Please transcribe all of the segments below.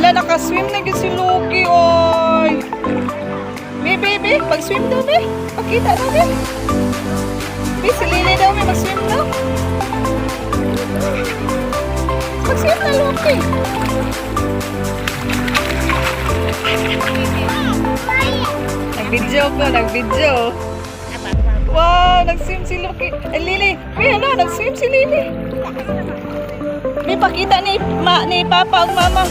Hala, naka-swim na gyud si Loki, oy. Be, be, be, pag-swim daw, be. Pakita daw, be. Be, si Lily daw, be, mag-swim daw. Mag-swim na, Loki. Nag-video ko, nag-video. Wow, nag-swim si Loki. Ay, Lily. Be, hala, nag-swim si Lily. Be, pakita ni, ma, ni Papa ug Mama.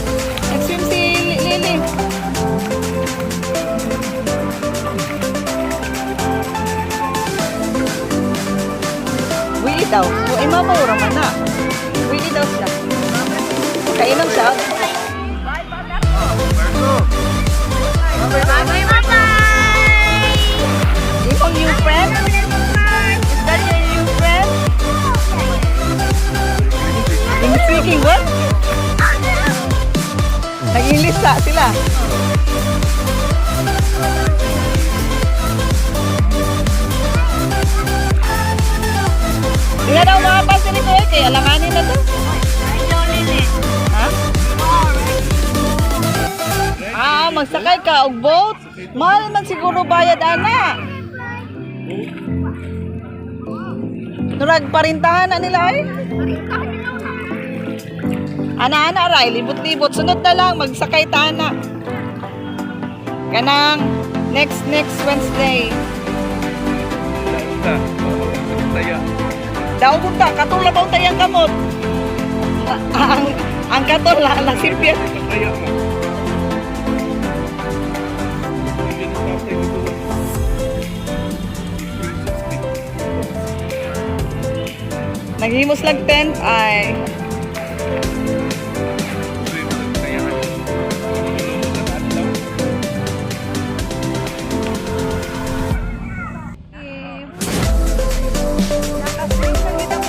Nag-swim si Lily. Wili daw. O, ay, mama, ura man na. Wili daw siya. Kainom siya. Bye bye bye. Imong new friend? Is that your new friend? English speaking what? Nag-English sa sila. Di na daw makapansin ito eh, kaya alanganin na to. Ha? Ah, magsakay ka og boat. Mahal man siguro bayad ana. Nurag parintahan na nila ay. Ana ana ray, libot-libot, sunod na lang magsakay ta na. Kanang next next Wednesday. Daw ta katol ba tayang kamot? Ang katol la nasipyat. Naghimos lang tent ay. Nakaswing sa gid ang